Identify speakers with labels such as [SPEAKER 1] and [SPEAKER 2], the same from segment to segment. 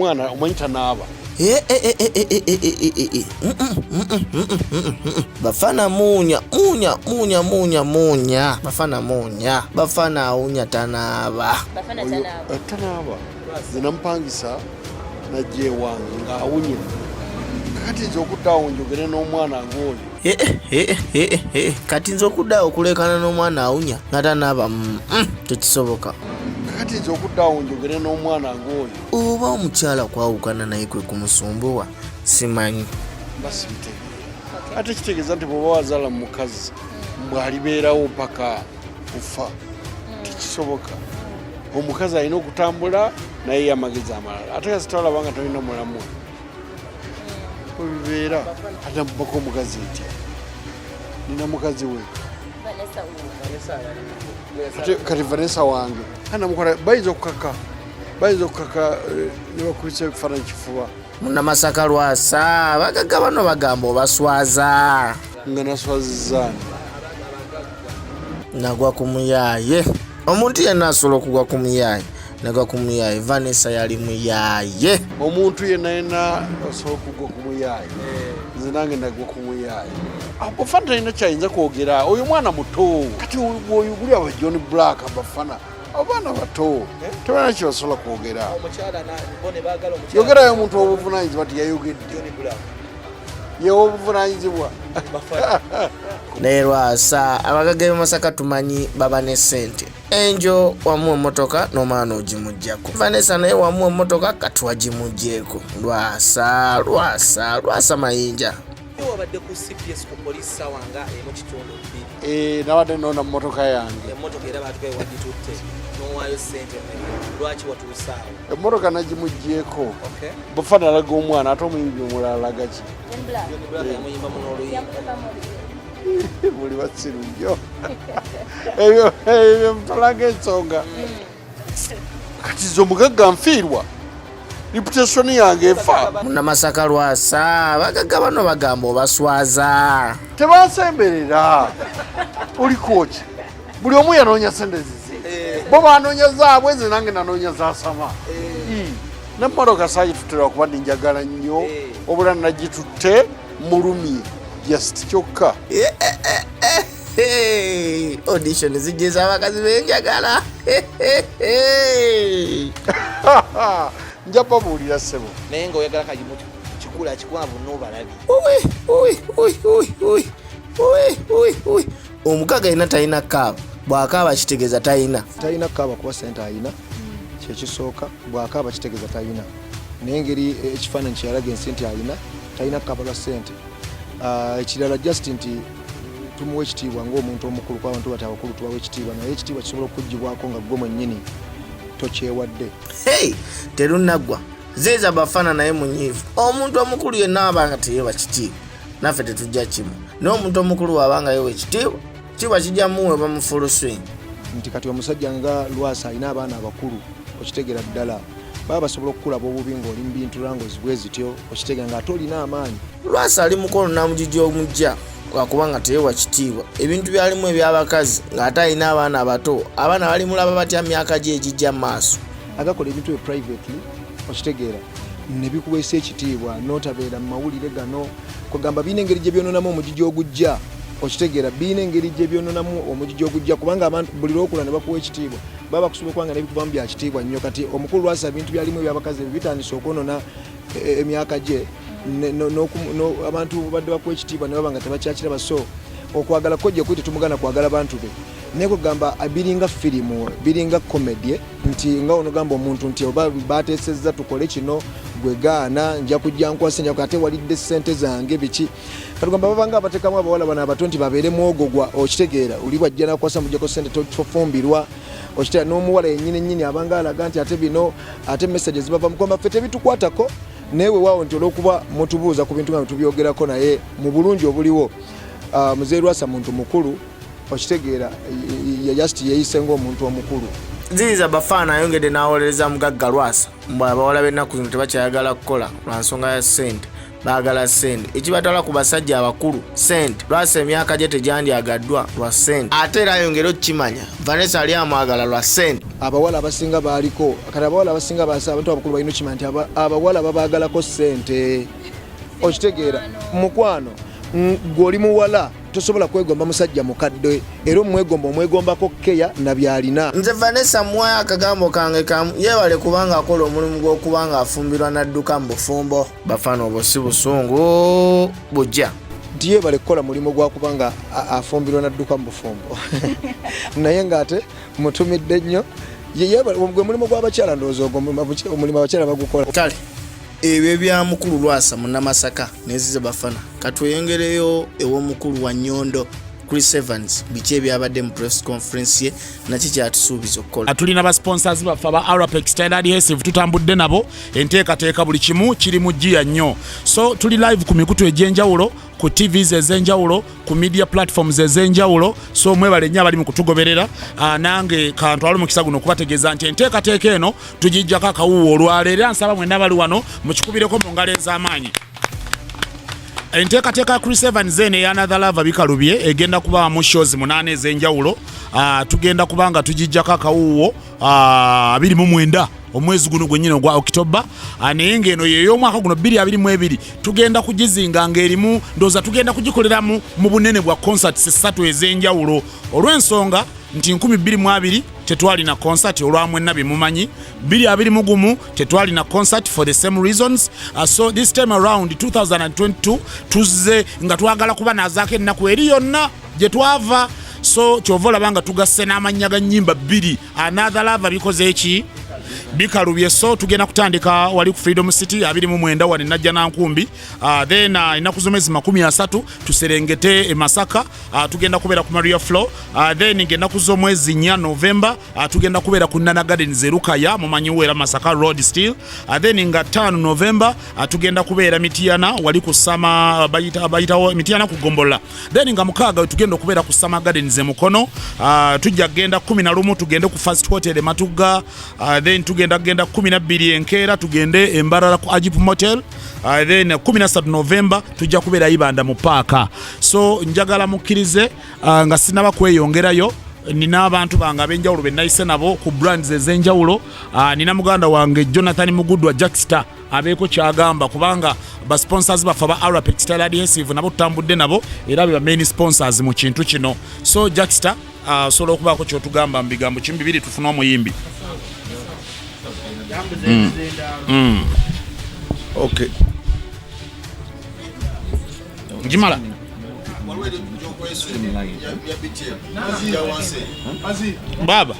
[SPEAKER 1] Mwana omanyi tanaaba.
[SPEAKER 2] Eh, eh, eh, eh, eh, eh, eh, eh, eh, eh. Mm. Bafana muunya muunya muunya muunya muunya bafana muunya bafana awunya tanaaba.
[SPEAKER 3] Bafana
[SPEAKER 1] Oyo,
[SPEAKER 3] tanaaba.
[SPEAKER 1] Tanaaba. Nze namupangisa najja ewange ng'awunya. Kakati nze okudda awo njogere n'omwana ng'oyo.
[SPEAKER 2] Eh, eh, eh, eh, eh, eh. Kati nze okudda awo okuleekana n'omwana awunya nga tanaaba, tekisoboka.
[SPEAKER 1] Kakati nze okudda awo njogere n'omwana ng'oyo.
[SPEAKER 2] Oba omukyala kwawukana naye kwe kumusumbuwa simanyi.
[SPEAKER 1] Mba sibitegeera. Ate kitegeeza nti bw'oba wazaala mu mukazi mbw'alibeerawo mpaka kufa. Tekisoboka. Omukazi alina okutambula naye amagezi amalala. Ate kasita olaba nga tolina mulamwa. Webibeera ate namubako omukazi ntya? Nina mukazi we.
[SPEAKER 3] Vanessa wuwo.
[SPEAKER 1] Ate kati Vanessa wange. Anamukola bayinza okukaka. Bayinza okukaka ne bakubisa ebifaananyi kifuba.
[SPEAKER 2] Munnamasaka Lwasa abagagga bano bagamba obaswaza.
[SPEAKER 1] Nga naswazizza ani?
[SPEAKER 2] Nagwa ku muyaaye. Omuntu yenna asobola okugwa ku muyaaye. Nagwa ku muyaaye. Vanessa yali muyaaye.
[SPEAKER 1] Omuntu yenna yenna osobola okugwa ku muyaaye. Nze nange nagwa ku muyaaye. Bafana talina kyayinza kwogera. Oyo mwana muto. Kati oyo guli aba John Black abafana. Abaana bato. Tebalina kye basobola kwogera.
[SPEAKER 4] Omukyala na bo ne baagala omukyala.
[SPEAKER 1] Yogerayo omuntu ow'obuvunaanyizibwa nti yayogedde.
[SPEAKER 4] John Black.
[SPEAKER 1] Ye ow'obuvunaanyizibwa.
[SPEAKER 4] Bafana.
[SPEAKER 2] Naye Lwasa abagagga b'e Masaka tumanyi baba ne ssente. Enjo wamuwa emmotoka n'omwana ogimuggyako. Vanessa naye wamuwa emmotoka kati wagimuggyeko. Lwasa, Lwasa, Lwasa Mayinja.
[SPEAKER 4] Ye wabadde ku CPS ku poliisi ssaawa nga emu kitundu bbiri.
[SPEAKER 1] Nabadde nonda mmotoka yange.
[SPEAKER 4] Emmotoka era baatugaye wagitutte n'owaayo ssente mmeka? Lwaki watuuse awo?
[SPEAKER 1] Emmotoka nagimuggyeko.
[SPEAKER 4] Okay.
[SPEAKER 1] Bafana alaga omwana ate omuyimbi omulala alaga ki?
[SPEAKER 3] John Black.
[SPEAKER 4] John Black yamuyimbamu n'oluyimba.
[SPEAKER 3] Yamuteekamu oluyimba.
[SPEAKER 1] Muli basiru nnyo. Ebyo, ebyo mutalaga ensonga. Kati nze omugagga nfiirwa. Reputation yange efa.
[SPEAKER 2] Munnamasaka Lwasa abagagga bano bagamba obaswaza.
[SPEAKER 1] Tebansemberera. Oliko ki? Buli omu yanoonya ssente zize. Bo banoonya zaabwe, nze nange nanoonya za Sama. N'emmotoka saagitutte lwakuba ndi njagala nnyo. Obula nagitutte mulumye. Just kyokka.
[SPEAKER 2] Hey, audition zijjeza abakazi benjagala.
[SPEAKER 1] Nja babuulira ssebo.
[SPEAKER 4] Naye ng'oyagala kagimu kikula kikwavu n'obalabi.
[SPEAKER 2] Uwi, uwi, uwi, uwi, uwi. Uwi, uwi, uwi. Omugagga yenna talina kaaba. Bw'akaaba kitegeeza talina.
[SPEAKER 5] Talina kaaba kuba ssente alina. Kyekisooka, bw'akaaba kitegeeza talina. Naye engeri ekifaananyi kye yalaga ensi nti alina, talina kaaba lwa ssente. Ekirala just nti tumuwa ekitiibwa ng'omuntu omukulu, kuba abantu bati abakulu tubawa ekitiibwa, naye ekitiibwa kisobola okuggyibwako nga ggwe mwennyini tokyewadde.
[SPEAKER 2] Hey, terunnaggwa. Ziiza Bafana naye munyiivu. Omuntu omukulu yenna aba nga teyeewa kitiibwa, naffe tetujja kimu. Naye omuntu omukulu bw'aba nga yeewa ekitiibwa, ekitiibwa kijja muweebwa mu full swing.
[SPEAKER 5] Nti kati omusajja nga Lwasa alina abaana abakulu, okitegeera ddala baba basobola okukulaba obubi ng'oli mu bintu langozi bwe zityo, okitegeera ng'ate olina amaanyi.
[SPEAKER 2] Lwasa ali mukono n'amugigi omujja lwakubanga teyeewa kitiibwa. Ebintu byalimu eby'abakazi ng'ate alina abaana abato, abaana balimulaba batya myaka gye egijja mu maaso.
[SPEAKER 5] Agakola ebintu ebyo privately, okitegeera, ne bikuweesa ekitiibwa n'otabeera mu mawulire gano. Kugamba birina engeri gye byononamu omugigi ogujja, okitegeera, birina engeri gye byononamu omugigi ogujja, kubanga abantu buli lw'okula ne bakuwa ekitiibwa baba bakusuubira kubanga n'ebikuvamu bya kitiibwa nnyo. Kati omukulu Lwasa ebintu byalimu eby'abakazi ebyo bitandise okwonona emyaka gye, abantu badde bakuwa ekitiibwa ne baba nga tebakyakiraba. So okwagala ko gye kuli tetumugana kwagala bantu be, naye kugamba biringa firimu, biringa comedy, nti nga onogamba omuntu nti oba bateesezza tukole kino, gwe gaana, nja kujja nkwase, nja ate walidde ssente zange biki. Katugamba babanga abateekamu abawala bano abato nti babeere mwogogwa, okitegeera, oli bwajja nakwasa mujjako ssente tofumbirwa, okitegeera. N'omuwala yennyini nnyini abanga alaga nti ate bino ate messages zibava mu kwamba ffe tebitukwatako, naye weewaawo nti olw'okuba mutubuuza ku bintu nga tubyogerako, naye mu bulungi obuliwo, Muzeeyi Lwasa muntu mukulu, okitegeera, just yeeyise ng'omuntu omukulu.
[SPEAKER 2] Ziiza Bafana ayongedde n'awolereza mugagga Lwasa mbu abawala b'ennaku zino tebakyayagala kukola lwa nsonga ya ssente. Baagala ssente. Ekibatwala ku basajja abakulu ssente. Lwasa emyaka gye tegyandyagadwa lwa ssente. Ate era ayongere okukimanya, Vanessa ali amwagala lwa ssente.
[SPEAKER 5] Abawala abasinga baaliko kati, abawala abasinga basa, abantu abakulu balina okimanya nti abawala babaagalako ssente. Okitegeera, mukwano? Gwe oli muwala, tosobola kwegomba musajja mukadde, era omwegomba omwegombako keya na byalina.
[SPEAKER 2] Nze Vanessa muwayo akagambo kange kamu: yeebale kubanga akola omulimu gw'okuba nga afumbirwa n'adduka mu bufumbo. Bafana, obwo si busungu bujja.
[SPEAKER 5] Nti yeebale kukola mulimu gwakuba nga afumbirwa nadduka mu bufumbo, naye ng'ate mutumidde nnyo. Yeebale, gwe mulimu gw'abakyala. Ndowooza ogwo omulimu abakyala bagukola.
[SPEAKER 2] Kale ebyo ebya mukulu Lwasa Munnamasaka nezize. Bafana, katweyongereyo ew'omukulu wa Nyondo Chris Evans. Biki ebyabadde mu press conference ye? Naki kyatusuubiza okukola?
[SPEAKER 6] Tulina ba sponsors baffe aba Arapex Style Adhesive, tutambudde nabo enteekateeka, buli kimu kiri mu giya nnyo. So tuli live ku mikutu egy'enjawulo, ku TVs ez'enjawulo, ku media platforms ez'enjawulo. So mwebale nnyo abali mu kutugoberera. Nange kantwale omukisa guno okubategeeza nti enteekateeka eno tugijjako akawuwo olwaleero, era nsaba mwenna bali wano mukikubireko mu ngalo ez'amaanyi. Enteekateeka ya Chris Evans eno eya Another Love Bikalubye egenda kubaamu shows 8 ez'enjawulo. Tugenda kuba nga tugijjako akawuwo 29 omwezi guno gwennyini ogwa Okitoba. Naye ng'eno yey'omwaka guno 2022. Tugenda kugizinga ng'erimu, ndowooza tugenda kugikoleramu mu bunene bwa concerts ssatu ez'enjawulo, olw'ensonga nti 2020 tetwalina concert olwamwenna byemumanyi, 2021 tetwalina concert for the same reasons. So this time around 2022 tuzze nga twagala kuba nazaako ennaku eri yonna gye twava. So kyova olaba nga tugasse n'amannya ga nnyimba bbiri, Another Love bikoze eki bikalubye. So tugenda kutandika wali ku Freedom City 29 wano Najja Nankumbi. Then ennaku z'omwezi 30 tuserengete e Masaka, tugenda kubeera ku Maria Flo. Then ng'ennaku z'omwezi 4 November, tugenda kubeera ku Nana Gardens e Lukaya, mumanyiwo era Masaka Road still. Then nga 5 November, tugenda kubeera Mityana wali ku Sama, bayitawo Mityana ku Gombolola. Then nga 6 we tugenda okubeera ku Sama Gardens e Mukono. Tujja kugenda 11 tugende ku First Hotel e Matugga. Then tugenda kugenda 12 enkeera tugende Embarara ku Agip Motel. Then 13 November tujja kubeera Ibanda mu paaka. So njagala mukkirize, nga sinaba kweyongerayo, nina abantu bange ab'enjawulo be nayise nabo ku brands ez'enjawulo. Nina muganda wange Jonathan Mugudwa Jackster abeeko kyagamba, kubanga ba sponsors baffe aba Arapex Style Adhesive nabo tutambudde nabo, era be ba main sponsors mu kintu kino. So Jackster, osobola okubaako kyotugamba mu bigambo kimu bibiri, tufune omuyimbi.
[SPEAKER 7] Okay.
[SPEAKER 6] Njimala. Baba,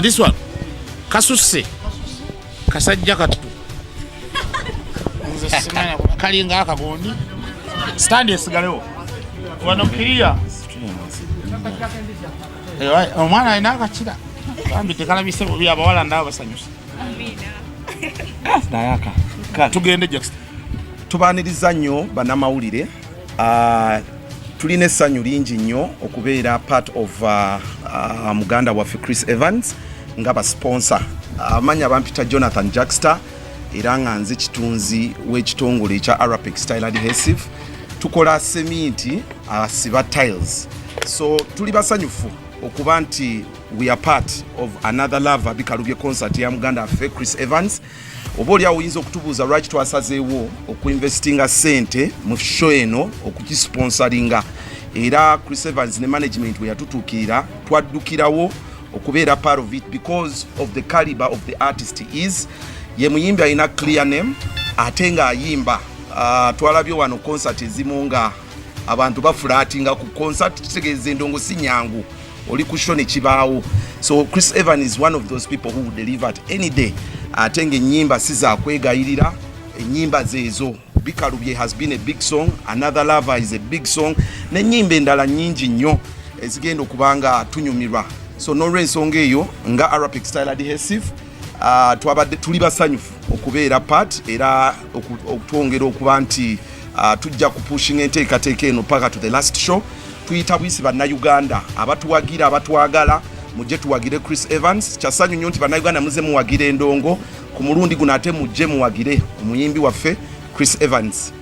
[SPEAKER 6] this one kasusse kasajja kattu, nze simanya kalinga akagondi. Stand esigalewo wano kiriya. Omwana alina akakira bambi, tekalabise bubi, abawala ndaba basanyusa. Naye aka tugende, Jackson.
[SPEAKER 7] Tubaaniriza nnyo bannamawulire. Tulina essanyu lingi nnyo okubeera part of muganda waffe Chris Evans nga basponsor. Amannya bampita Jonathan Jackster, era nga nze kitunzi w'ekitongole ekya Arapex Style Adhesive. Tukola seminti asiba tiles. So tuli basanyufu okuba nti we are part of Another Love Bikalubye concert ya muganda waffe Chris Evans. Oba oliawo oyinza okutubuuza lwaki twasazeewo okuinvestinga sente mu show eno, okugisponsoringa. Era Chris Evans ne management bwe yatutuukirira, twaddukirawo okubeera part of it because of the caliber of the artist is. Ye muyimbi alina clear name ate ng'ayimba. Twalabye wano concert ezimu nga abantu bafulatinga ku concert, kitegeeza endongo si nyangu, oli ku show ne kibaawo. So Chris Evan is one of those people who will deliver at any day, ate ng'ennyimba si zakwegayirira, ennyimba zeezo. Bikalubye has been a big song, Another Lover is a big song, n'ennyimba endala nnyingi nnyo ezigenda okuba nga tunyumirwa. So n'olwensonga eyo, nga Arapic Style Adhesive, twabadde tuli basanyufu okubeera part, era okutwongera okuba nti tujja kupushinga enteekateeka eno paka to the last show. Tuyita bwisi bannayuganda abatuwagira, abatwagala. Mujje tuwagire Chris Evans. Kyasanyu nnyo nti bannayuganda muze muwagira endongo ku mulundi guno, ate mujje muwagire omuyimbi waffe Chris Evans.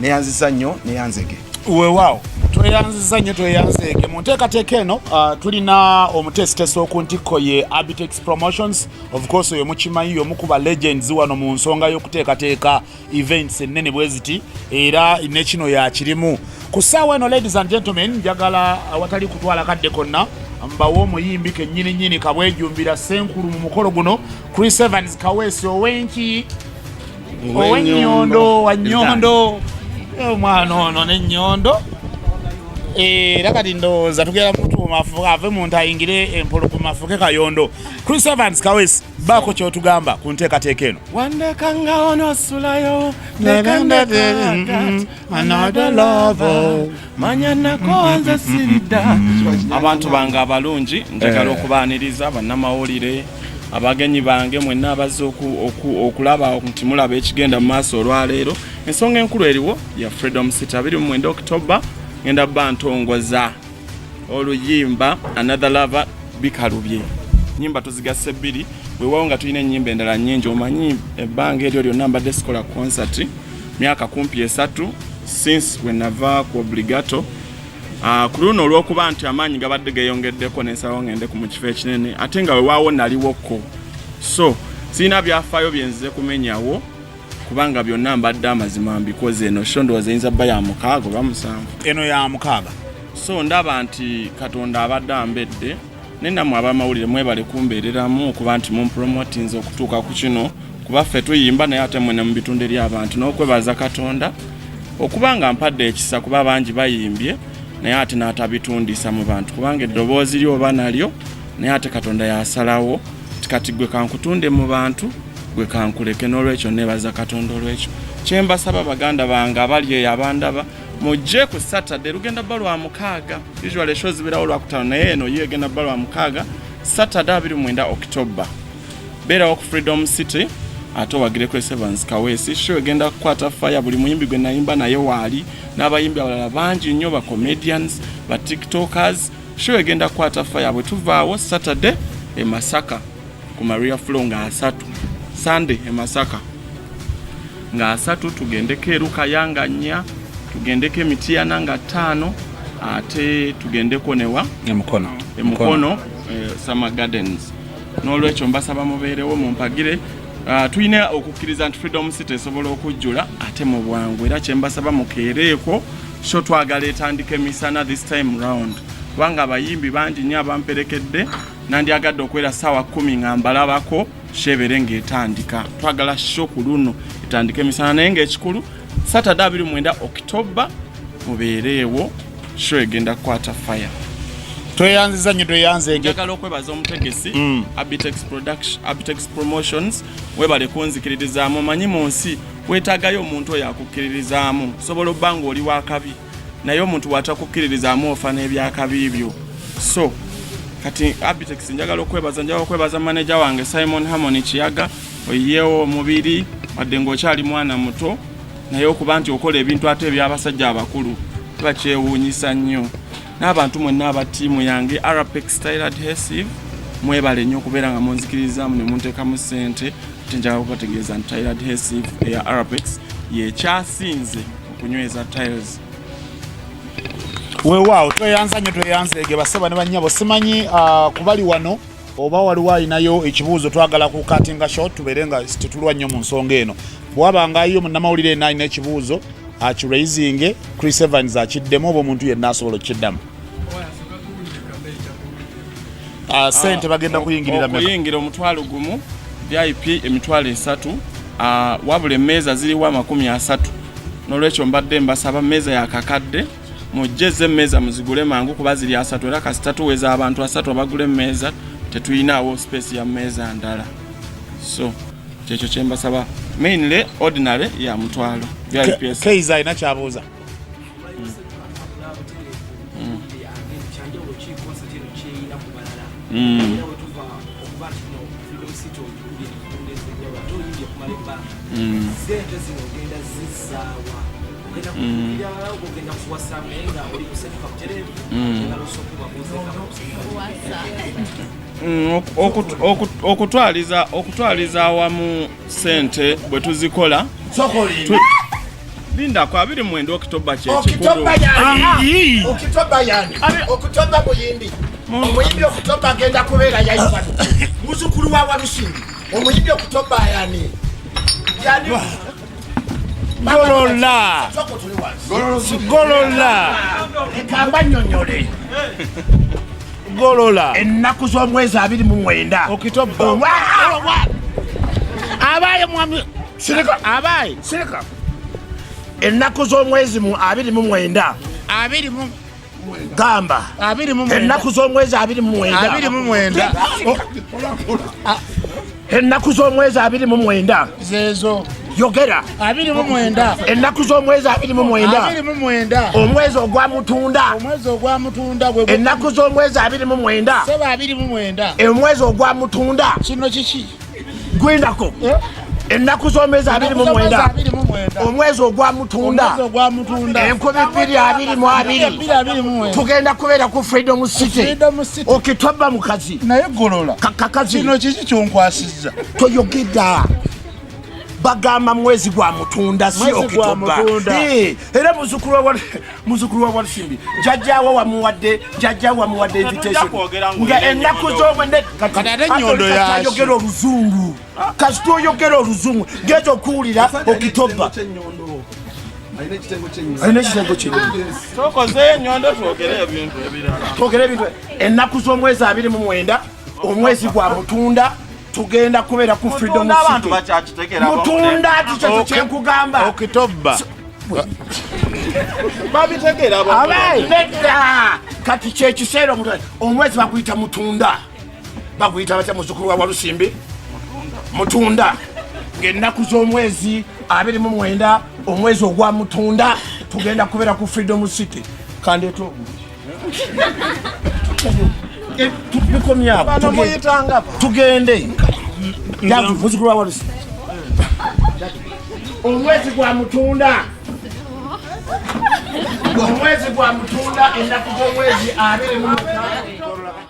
[SPEAKER 7] Neyanziza nnyo, neyanzege.
[SPEAKER 6] Weewaawo, tweyanziza nnyo, tweyanzeege. Mu nteekateeka eno tulina omuteesiteesi oku ntikko ye Abitex Promotions. Of course oyo mukimanyi, y'omu ku ba legends wano mu nsonga y'okuteekateeka events ennene bwe ziti, era ne kino yakirimu ku ssaawa eno. Ladies and gentlemen, njagala awatali kutwala kadde konna mbawe omuyimbi kennyini nnyini kabwejumbira ssenkulu mu mukolo guno, Chris Evans Kaweesi, ow'enki, ow'ennyondo, wa nnyondo. Omwana ono n'ennyondo, era kati ndowooza tugenda mutuuma ave muntu ayingire empologoma afuke kayondo. Chris Evans Kaweesi, baako kyotugamba ku nteekateeka eno.
[SPEAKER 8] Wandeka nga onosulayo.
[SPEAKER 6] Another lover.
[SPEAKER 8] Manya nakowanza sirida. Abantu bange abalungi, njagala okubaaniriza, bannamawulire, abagenyi bange mwenna abazze okulaba nti mulaba ekigenda mu maaso olwaleero. Ensonga enkulu eriwo ya Freedom City, 29 October, ngenda bba ntongoza oluyimba Another Lover. Bikalubye, nyimba tuzigasse bbiri. Weewaawo nga tulina ennyimba endala nnyingi. Omanyi ebbanga eryo lyonna mbadde sikola concert, myaka kumpi 3 since we nava ku Obligato. Ku luno olw'okuba nti amaanyi gabadde geeyongeddeko, nensalawo ngende ku mu kifo ekinene, ate nga wewaawo naliwoko, so sirina byafaayo byenzize kumenyawo kubanga byonna mbadde amazima mbikoze. Eno show ndowooza eyinza bba ya mukaaga oba musanvu.
[SPEAKER 6] Eno ya mukaaga.
[SPEAKER 8] So ndaba nti Katonda abadde ambedde, naye nammwe abamawulire mwebale kumbeereramu okuba nti mumpromotinze okutuuka ku kino, kuba ffe tuyimba naye ate mwene mu bitundu eri abantu, n'okwebaza Katonda okuba nga mpadde ekisa, kuba bangi bayimbye naye ate n'atabitundisa mu bantu, kubanga eddoboozi lyo oba nalyo, naye ate Katonda yasalawo nti kati gwe kankutunde mu bantu, gwe kankuleke. N'olwekyo nebaza Katonda. Olwekyo kyembasaba, baganda bange abali eyo abandaba, mujje ku Saturday, lugenda bba lwa mukaaga. Usually show zibeerawo lwakutaano, naye eno yo egenda bba lwa mukaaga, Saturday 29 October. Beerawo ku Freedom City ate owagire Chris Evans Kaweesi. Show egenda kukwata fire. Buli muyimbi gwe nayimba naye waali, n'abayimbi abalala bangi nnyo, ba comedians, ba TikTokers. Show egenda kukwata fire. Bwe tuvaawo Saturday e Masaka ku Maria Flo nga 30, Sunday e Masaka nga 30, tugendeko e Lukaya nga 4, tugendeko e Mityana nga 5, ate tugendeko newa
[SPEAKER 6] Emukono.
[SPEAKER 8] Emukono, Summer Gardens. N'olwekyo mbasaba mubeerewo mumpagire. Tulina okukkiriza nti Freedom City esobola okujjula ate mu bwangu, era kyembasaba mukeereeko. Show twagala etandika emisana this time round, kubanga abayimbi bangi nnyo abamperekedde. Nandyagadde okwera ssaawa 10 nga mbalabako, show ebeere ng'etandika. Twagala show ku luno etandika emisana, naye ng'ekikulu Saturday 29 October mubeereewo, show egenda kukwata fire.
[SPEAKER 6] Tweyanziza nnyo, tweyanzeege.
[SPEAKER 8] Njagala okwebaza omutegesi Abitex Production, Abitex Promotions, webale kunzikiririzaamu. Omanyi mu nsi weetaagayo omuntu oyo akukkiririzaamu. Osobola obba ng'oli wakabi, naye omuntu bw'atakukkiririzaamu ofa n'ebyakabi byo. So kati Abitex njagala okwebaza, njagala okwebaza manager wange Simon Harmony Kiyaga. Oyiyeewo omubiri wadde ng'okyali mwana muto, naye okuba nti okola ebintu ate eby'abasajja abakulu kiba kyewuunyisa nnyo. N'abantu mwenna aba ttiimu yange Rpex Tile Adhesive, mwebale nnyo okubeera nga munzikirizaamu ne munteekamu ssente. Ate njagala kubategeeza nti tile adhesive eya Rpex yekyasinze okunyweza tiles.
[SPEAKER 6] Weewaawo, tweyanza nnyo, tweyanzeege. Basaba ne bannyabo, simanyi kubali wano oba waliwo alinayo ekibuuzo. Twagala ku cuttinga short, tubeere nga tetulwa nnyo mu nsonga eno. Bw'abangayo munnamawulire yenna alina ekibuuzo, akiraisinge, Chris Evans akiddemu, oba omuntu yenna asobola okukiddamu. Sente bagenda kuyingirira
[SPEAKER 8] meka? Okuyingira 10,000, VIP 30,000. Wabula emmeeza ziriwo 30. N'olwekyo mbadde mbasaba, mmeeza yakakadde, mujjeze emmeeza muzigule mangu kuba ziri 30, era kasita tuweza abantu 30 abagula emmeeza, tetuyinaawo space ya mmeeza ndala. So kyekyo kyembasaba. Mainly ordinary ya 50,000, VIP.
[SPEAKER 6] Keiza alina kyabuuza.
[SPEAKER 4] Kyanjawulo ki concert eno kyeyina ku balala? Era wetuva okuba nti no Freedom City ogikubye ebitundu ez'enjawulo, ate oyimbye okumala ebbanga, sente zino ogenda zizzaawa?
[SPEAKER 8] Okutwaliza okutwaliza awamu sente bwe tuzikola lindako 29 Okitoba kyekikulu.
[SPEAKER 9] Okitoba yani Okitoba muyimbi, omuyimbi Okitoba agenda kubeera yaifano muzukulu wa Walusimbi. Omuyimbi Okitoba yani yani
[SPEAKER 6] Golola. Golola.
[SPEAKER 9] Ekamba nnyonnyole.
[SPEAKER 6] Golola.
[SPEAKER 9] Ennaku z'omwezi 29
[SPEAKER 6] Okitoba. Abaye mwami
[SPEAKER 9] sirika
[SPEAKER 6] abaye
[SPEAKER 9] sirika ennaku z'omwezi mu 29
[SPEAKER 6] abiri mu
[SPEAKER 9] gamba
[SPEAKER 6] 29
[SPEAKER 9] ennaku z'omwezi 29
[SPEAKER 6] 29
[SPEAKER 9] ennaku z'omwezi 29
[SPEAKER 6] zezo
[SPEAKER 9] yogera
[SPEAKER 6] 29
[SPEAKER 9] ennaku z'omwezi 29
[SPEAKER 6] 29
[SPEAKER 9] omwezi ogwa Mutunda,
[SPEAKER 6] omwezi ogwa Mutunda gwe
[SPEAKER 9] ennaku z'omwezi 29
[SPEAKER 6] seba 29
[SPEAKER 9] omwezi ogwa Mutunda.
[SPEAKER 6] Kino kiki?
[SPEAKER 9] Gwendako ennaku z'omwezi 29 omwezi ogwa Mutunda 2022 tugenda kubeera ku Freedom City. Okitoba mukazi
[SPEAKER 6] naye golola
[SPEAKER 9] kakazi
[SPEAKER 6] kino kiki kyonkwasizza?
[SPEAKER 9] Toyogeda bagamba mwezi gwa Mutunda si Okitoba. Era muzukulu wa Walusimbi jjajjaawo wamuwadde jjajjaawo wamuwadde invitation nga ennaku z'omwezi
[SPEAKER 6] kati ate ennyondo
[SPEAKER 9] yayogera oluzungu kasita oyogera oluzungu geza okuwulira Okitoba alina ekitengo kyenyondo
[SPEAKER 8] tokozeyo ennyondo twogere ebintu ebirala
[SPEAKER 9] twogere ebintu. Ennaku z'omwezi 29 omwezi gwa Mutunda tugenda kubeera ku Freedom City. Mutunda ati kyekyo kyenkugamba
[SPEAKER 6] Okitoba
[SPEAKER 8] babitegeera
[SPEAKER 9] abaye nedda kati kyekiseera omwezi baguyita Mutunda baguyita batya muzukulu wa Walusimbi? Mutunda ng'ennaku z'omwezi 29 omwezi ogwa Mutunda tugenda kubeera ku Freedom City. Kandeeta ogundi bikomyawo tugende muzukulu wa Walusimbi omwezi gwa Mutunda omwezi gwa Mutunda ennaku z'omwezi 25.